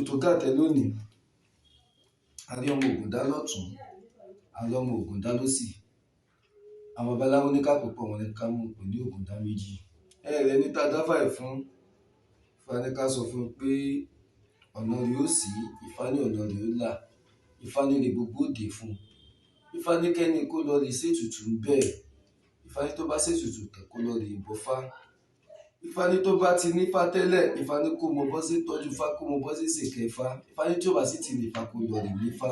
Odù tó gàtẹ́ lónìí, a rí ọmọ Ògúndá lọ́tùn, a rí ọmọ Ògúndá lósì. Àwọn babaláwo ní ká pè pọ̀, wọ́n ní ká mú pè ní Ògúndá méjì. Ẹ̀rẹ̀ ní ta dáfà ẹ̀ fún, Ifá ní ká sọ fún un pé ọ̀nà rẹ̀ ó ṣí, Ifá ní ọ̀nà rẹ̀ ó là, Ifá ní ire gbogbo ó dé fún un. Ifá ní kẹ́ni kó lọ rè ṣètùtù ń bẹ́ẹ̀. Ifá ní tó bá ṣètùtù tán kó lọ rè bọ́fá. Ifá ní tó bá ti nífá tẹ́lẹ̀, Ifá ní kó mọ bọ́ sí tọ́jú Ifá, kó mọ bọ́ sí ṣèkẹ́ Ifá. Ifá ní tí ó bá sì ti nífá kó lọ rè nífá.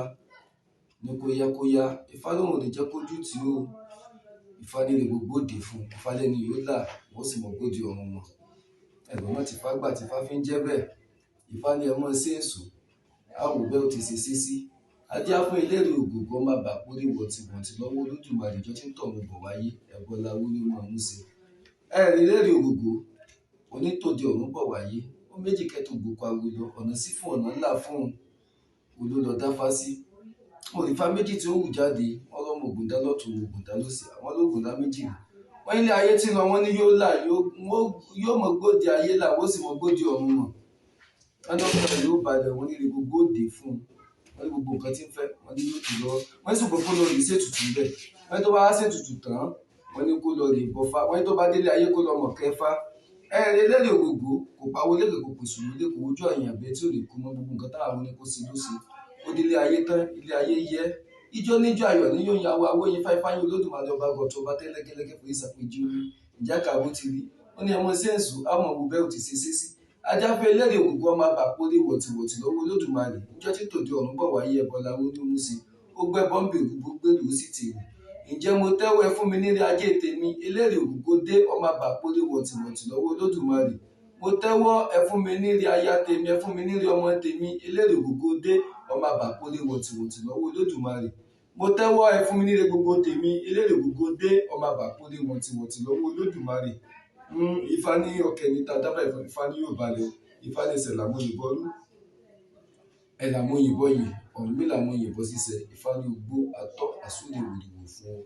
Ní kó yá kó yá, Ifá lóun ò ní jẹ́ kójú tì ó. Ifá ní ire gbogbo ó dé fún un. Ifá lẹ́ni yóò là, wọ́n sì mọ gbódì ọ̀run mọ̀. Ẹ̀gbọ́n náà tìfá gbà tìfá fi ń jẹ́ bẹ́ẹ̀. Ifá ní ẹ mọ́ sí èso. A wò bẹ́ẹ̀ ó ti ṣe ṣe sí. Adé á fún eléré ògògó ọmọ àbàkórí wọ̀tìwọ̀tì lọ́wọ́ Olódùmarè ìjọ tí ń tọ̀run bọ̀ wáyé. Ẹ̀bọ lawó ní mọ̀ ọ́n ṣe. Ẹ̀rí eléré ògògó onítòde ọ̀run bọ̀ wáyé. Ó méjì kẹtù gbòkó awo lọ, ọ̀nà sí fún ọ̀nà ńlá fún un. Olú lọ dáfá sí. Òrìfá méjì tí ó wù jáde, wọ́n lọ́mọ Ògúndá lọ́tùn, Ògúndá lósì, àwọn lógúndá méjì. Wọ́n ilé ayé tí lọ, wọ́n ní yóò là, yóò mọ gbóde ayé là, wọ́n sì mọ gbóde ọ̀run mọ̀. Wọ́n ní ọkàn rẹ̀ yóò balẹ̀, wọ́n ní ire gbogbo ó dé fún un. Wọ́n ní gbogbo nǹkan tí ń fẹ́, wọ́n ní yóò tó lọ. Wọ́n ní ṣùgbọ́n kó lọ rí ṣètùtù ń bẹ̀. Wọ́n ní tó bá wá ṣètùtù tán, wọ́n ní kó lọ rí bọ́fá. Wọ́n ní tó bá délé ayé kó lọ mọ̀ kẹfá. Ẹ̀rẹ̀ eléré ògògó kò pawó lékè, kò pèsè òun lé, kò wojú àyàn àbẹ́ tí ò lè kú mọ́ gbogbo nǹkan táwọn ní kó ṣe ló ṣe. Ó délé ayé tán, ilé ayé yẹ. Ijó níjó ayọ̀ ní yóò yàwó awóyin fáifáyín Olódùmarè ọba gọ̀tọ̀ ọba tẹ́lẹ̀gẹ́lẹ́gẹ́ fún ìsàpèjì omi. Ìjà kàbó ti rí. Ó ní ẹmọ sẹ́ǹsù, àmọ̀ wo bẹ́ẹ̀ ò ti ṣe ṣe sí. Ajáfẹ́ eléré ògògó ọmọ àbàkórí wọ̀tìwọ̀tì lọ́wọ́ Olódùmarè. Ìjọ tí tòde ọ̀run bọ̀ wáyé ẹbọ lawó ní mú sí. Ó gbẹ́ bọ́m̀bì ògùnbó gbèrú ó sì tèrú. Ǹjẹ́ mo tẹ́wọ́ ẹ fún mi nílé ajé tèmi? Eléré ògògó dé ọmọ àbàkórí wọ̀tìwọ̀tì lọ́wọ́ Olódùmarè. Mo tẹ́wọ́ ẹ fún mi nílé aya tèmi, ẹ fún mi nílé ọmọ tèmi. Eléré ògògó dé ọmọ àbàkórí wọ̀tìwọ̀tì lọ́wọ́ Olódùmarè. Mo tẹ́wọ́ ẹ fún mi nílé gbogbo tèmi. Eléré ògògó dé ọmọ àbàkórí wọ̀tìwọ̀tì lọ́wọ́ Olódùmarè. Ifá ní ọkẹ́ ní ta dábàá ìfọ̀, Ifá ní yóò balẹ̀. Ifá ní ẹsẹ̀ làmú yìnbọn rú. Ẹ làmú yìnbọn yìí, Ọ̀rúnmìlà mú yìnbọn sísẹ. Ifá ní ogbó atọ́ àsúre wòrìwò fún un.